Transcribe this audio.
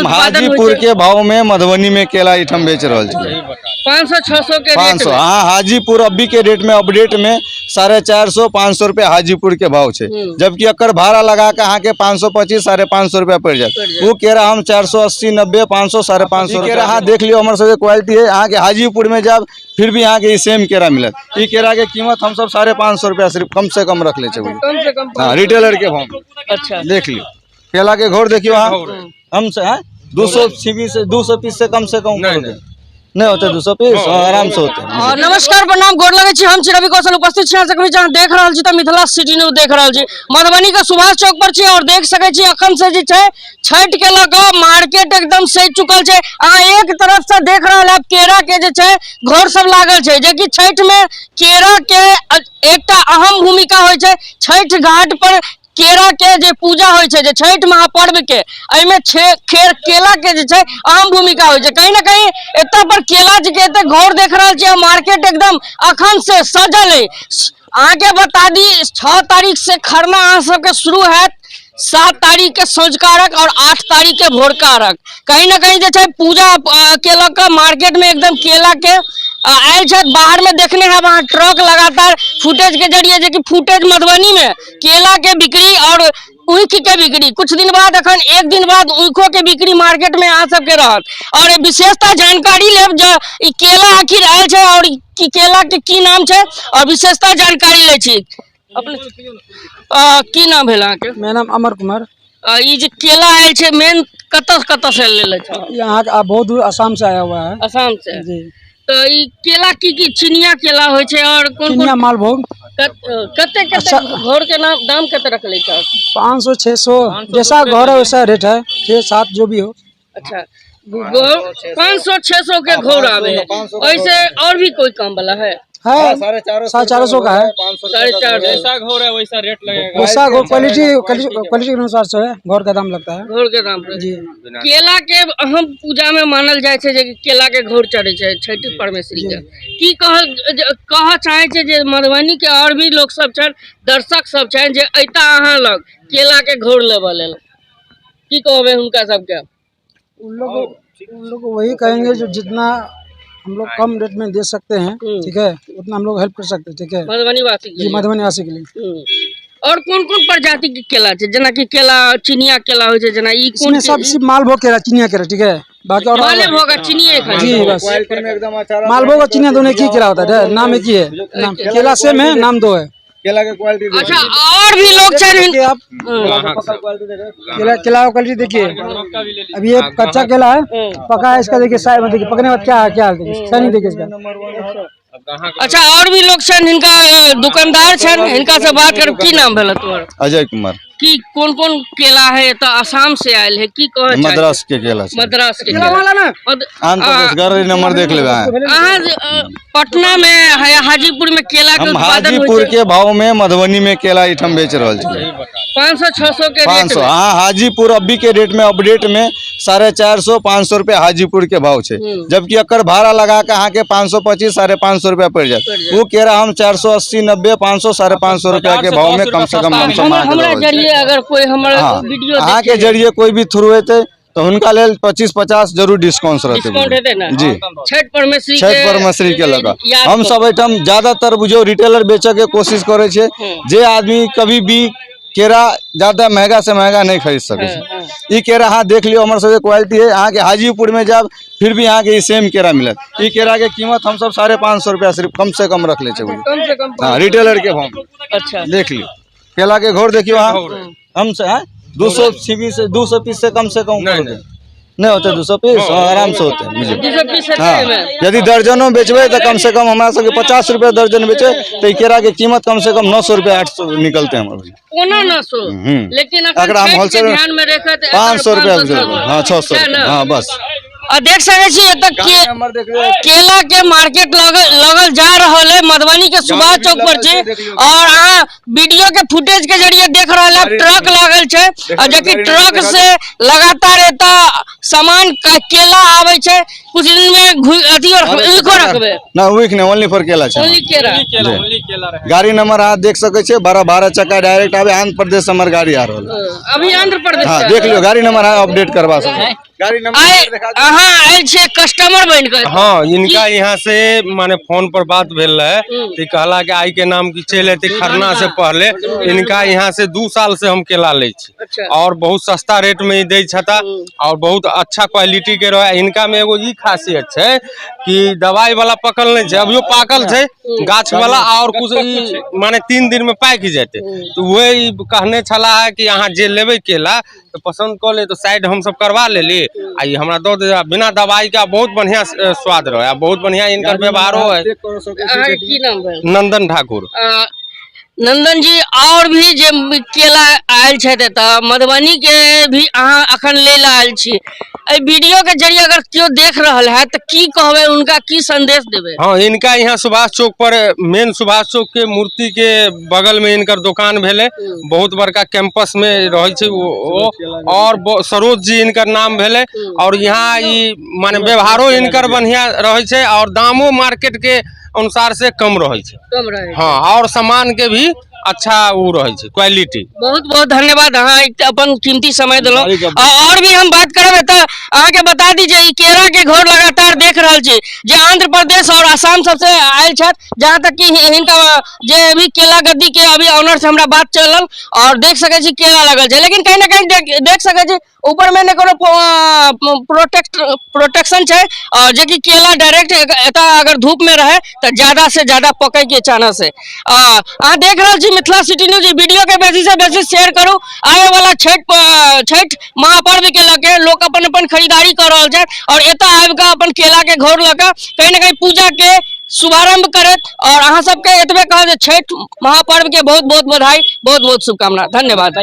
हम उत्पादन होइ हाजीपुर छै के भाव में मधुबनी में केला एहिठाम बेच रहल छी। 500-600 के पाँच रेट सौ में। हाँ, हाजीपुर अभी के रेट में अपडेट में 450 500 रुपया हाजीपुर के भाव छै, जबकि एकर भाड़ा लगा के अहाँके 525 550 रुपया पड़ि जायत। ओ केरा हम 480 90 500 550 केरा अहाँ देख लियौ, हमर सबके क्वालिटी है। अहाँके हाजीपुर में जायब फिर भी अहाँके ई सेम केरा मिलत। ई केरा के कीमत हमसब 550 रुपया सिर्फ कम से कम रख ले छियै। कम से कम। हाँ, रिटेलर के भाव। अच्छा। देख लियौ, केला के घौर देखियौ अहाँ। हम से हैं 200 छीबी से 200 पीस से कम से कम नहीं होते, 200 पीस हाँ, आराम से होते। नमस्कार, प्रणाम, गोर लगै छी। हम छी रवि कौशल, उपस्थित छी अहाँ सबके बीच। अहाँ देख रहल छी तऽ मिथिला सिटी न्यूज देख रहल छी। मधुबनी के सुभाष चौक पर छी और देख सकै छी अखन से जे छै छठि के लऽ कऽ मार्केट एकदम सजि चुकल छै। अहाँ एक तरफ से देख रहल हैब केरा के जे छै घर सब लागल छै, जेकि छठि में केरा के एकटा अहम भूमिका होइ छै। छठि घाट पर केरा के जे पूजा होइ छै, जे छठि महापर्व के एहिमे छे खेर केला के जे छै अहम भूमिका होइ छै। कहीं ना कहीं एतऽ पर केला जे के एते घौर देख रहल छियै, मार्केट एकदम अखन से सजल है। अहाँके बता दी 6 तारीख से खरना अहाँ सबके शुरू हैत, 7 तारीख के सँझुका अर्घ और 8 तारीख के भोरका अर्घ। कहीं ना कहीं जे छै पूजा के लऽ कऽ मार्केट में एकदम केला के आयल छथि। बाहर में देखने हैब अहाँ ट्रक लगातार फुटेज के जरिए, जे कि फुटेज मधुबनी में केला के बिक्री और ऊख के बिक्री कुछ दिन बाद, अखन एक दिन बाद ऊखो के बिक्री मार्केट में अहाँ सबके रहत। और विशेषता जानकारी लेब जे ई केला आखिर आयल छै और ई केला के की नाम छै और विशेषता जानकारी लै छी। अपने की नाम भेल अहाँके? मेरा नाम अमर कुमार। ई जे केला आयल छै मेन कतऽ कतऽ से लेले छै? यहाँ का बहुत दूर असम से आया हुआ है। असम से? जी। तऽ ई केला की की चिनिया केला होइ छै और कोन चिनिया कोन? मालभोग। कते कते घौर के नाम दाम कते रखले छै? 500 600, जैसा घर है वैसा रेट है, 6 7 जो भी हो। अच्छा, 500 600 के घौर आवे है। ऐसे और भी कोई कम वाला है? है, 450 का है। 450। जैसा घोर है वैसा रेट लगेगा। वैसा घोर क्वालिटी क्वालिटी के अनुसार से है, घोर का दाम लगता है। घौर के दाम पर। जी। केला के अहम पूजा में मानल जाइ छै जे कि केला के घौर चढ़ै छै छठि परमेश्वरी के। की कहऽ चाहै छै जे मधुबनी के और भी लोक सब छनि, दर्शक सब छनि जे अयता अहाँ लग केला के घौर लेबऽ लेल, की कहबै हुनका सबके? उन लोग को वही कहेंगे जो जितना हम लोग कम रेट में दे सकते हैं, ठीक है, उतना हम लोग हेल्प कर सकते हैं, ठीक है। मधुबनी वासी के जी। लिए। मधुबनी वासी के लिए। और कोन कोन प्रजाति के केला छै? जेनाकि केला चिनिया केला होइ छै, जेना ई कोन? इसमें सब सिर्फ मालभोग केला, चिनिया केला, ठीक है, बाकी और माले भोग आ चिनिये खाली। जी बस। क्वालिटी में एकदम अच्छा। मालभोग और चिनिया दोनों एक ही केला होता है, नाम एक ही है, नाम केला सेम है, नाम दो है। केला के क्वालिटी। अच्छा, और भी लोग छनि। देखिए आप केला, केला का क्वालिटी देखिए। अभी ये कच्चा केला है, पका है इसका देखिए साइज में, देखिए पकने के बाद क्या है, क्या हाल देखिए, शाइनिंग देखिए इसका। अच्छा, और भी लोग छनि, हिनका दुकानदार छनि, हिनका से बात कर। की नाम भेल तोहर? अजय कुमार। की कोन कोन केला है? तऽ आसाम से आयल है, की कहै चाहै? मद्रास के केला छै। मद्रास के केला। आंध्र प्रदेश गाड़ी नंबर देख लेबै अहाँ। अहाँ जे, पटना में है, हाजीपुर में केला के हम उत्पादन होइ हाजीपुर छै के भाव में मधुबनी में केला एहिठाम बेच रहल छी। 500-600 के रेट 500 में। हाँ, हाजीपुर अभी के रेट में अपडेट में 450 500 रुपया हाजीपुर के भाव छै, जबकि एकर भाड़ा लगा के अहाँके 525 550 रुपया पड़ि जायत। ओ केरा हम 480 90 500 550 रुपया के भाव में कम से कम हमसब अहाँके हमरा दऽ रहल छी। जरिए अगर कोई हमर हाँ, वीडियो अहाँके जरिए कोई भी थ्रू हेतै तऽ हुनका लेल 25 50 जरूर डिस्काउंट रहतै। डिस्काउंट हेतै ने? जी। छठि परमेश्वरी छठि परमेश्वरी के लऽ कऽ याद हम सब एहिठाम ज्यादातर बुझियौ रिटेलर बेचऽ के कोशिश करै छियै, जे आदमी कभी भी केरा ज्यादा महंगा से महंगा नहीं खरीद सकै छै। ई केरा अहाँ देख लियौ, हमर सबके क्वालिटी है। अहाँके हाजीपुर में जायब फिर भी अहाँके ई सेम केरा मिलत। ई केरा के कीमत हमसब 550 रुपया सिर्फ कम से कम रख ले छियै। कम से कम। हाँ, रिटेलर के भाव में। अच्छा। देख लियौ, केला के घौर देखियौ अहाँ। हम से हैं 200 छीबी से 200 पीस से कम से कम नहीं होते, 200 पीस हाँ, आराम से होते बुझियौ। 200 पीस हेतै हाँ एहिमे? यदि दर्जनो बेचबै तऽ कम से कम हमरा सबके 50 रुपया दर्जन बेचबै तऽ ई केरा के कीमत कम से कम 900 रुपया 800 निकलते हमर। 875। लेकिन अखन एकरा हम छठि के होलसेल ध्यान में रखैत 500 रुपया बुझियौ, हाँ, 600 छै ने? हाँ बस। आ देख सकै छी एतऽ के केला के मार्केट लगल लगल जा रहल है। मधुबनी के सुभाष चौक पर छी और अहाँ वीडियो के फुटेज के जरिए देख रहल है ट्रक लागल छै आ जेकि ट्रक से लगातार एतऽ सामान केला आबै छै। कुछ दिन में अथी और ईखो रखबै? ना, ऊख नहि, ओनली फॉर केला छै। ओनली केरा। केला, ओनली केला रहे। गाड़ी नंबर अहाँ देख सकै छियै, 12 12 चक्का डायरेक्ट आबे, आंध्र प्रदेश से हमर गाड़ी आ रहल है। अभी आंध्र प्रदेश हाँ से? देख लियौ गाड़ी नंबर, अहाँ अपडेट करवा सकै। गाड़ी नंबर आइ देखा दियौ। अहाँ आयल छियै कस्टमर बनि कऽ। हाँ, इनका यहाँ से माने फोन पर बात भेल रहे तो कहला कि आई के नाम की चलि एतै खरना से पहले। इनका यहाँ से 2 साल से हम केला लै छी। और बहुत सस्ता रेट में ई दै छता और बहुत अच्छा क्वालिटी के रहे। इनका में एगो ई खासियत छै कि दवाई वाला पकल नहीं छै, अभियो पाकल छै गाछ वाला, और कुछ ई माने 3 दिन में पाकि जेतै। तो वही कहने छला है कि अहाँ जे लेबै केला तो पसंद कऽ ले, तो साइड हम सब करवा लेली आ ई हमरा दऽ दे बिना दवाई का, बहुत बढ़िया स्वाद रहे आ बहुत बढ़िया इनकर व्यवहारो है। चेक करो सकै छी। अहाँके की नाम भेल? नंदन ठाकुर। नंदन जी, और भी जे केला आयल छथि एतऽ मधुबनी के भी अहाँ अखन ले ला आयल छी, एहि वीडियो के जरिए अगर केओ देख रहल है तऽ की कहबै उनका, की संदेश देबै? हाँ, इनका यहाँ सुभाष चौक पर, मेन सुभाष चौक के मूर्ति के बगल में इनकर दुकान भेलै। बहुत बड़का कैंपस में रहै छै ओ और सरोज जी इनकर नाम भेलै। और यहाँ ई माने व्यवहारो इनकर बढ़िया रहै छै और दामो मार्केट के अनुसार से कम रहै छै। कम रहे। हाँ, और सामान के भी अच्छा वो रहै छै क्वालिटी। बहुत बहुत धन्यवाद, अहाँ एक अपन कीमती समय देलहुँ। और भी हम बात करब एतऽ। अहाँके बता दी जे ई केरा के घौर लगातार देख रहल छी जे आंध्र प्रदेश और आसाम सबसे आयल छथि, जहाँ तक कि हिनका जे भी केला गद्दी के अभी ऑनर से हमरा बात चलल और देख सकै छी केला लगल छै, लेकिन कहीं ना कहीं देख सकै छी ऊपर में ने कोनो प्रोटेक्शन छै और जे कि केला डायरेक्ट एतऽ अगर धूप में रहे तऽ ज्यादा से ज्यादा पकै के चांस है। अहाँ देख रहल छी मिथिला सिटी न्यूज। वीडियो के बेसी से बेसी शेयर करू। आबे वाला छठि महापर्व के लऽ के लोक अपन अपन खरीदारी कऽ रहल छै और एतऽ आबि कऽ अपन केला के घौर लऽ कऽ कहीं ना कहीं पूजा के शुभारंभ करत। और अहाँ सबके एतबे कहब जे छठि महापर्व के बहुत बहुत बधाई, बहुत बहुत शुभकामना। धन्यवाद।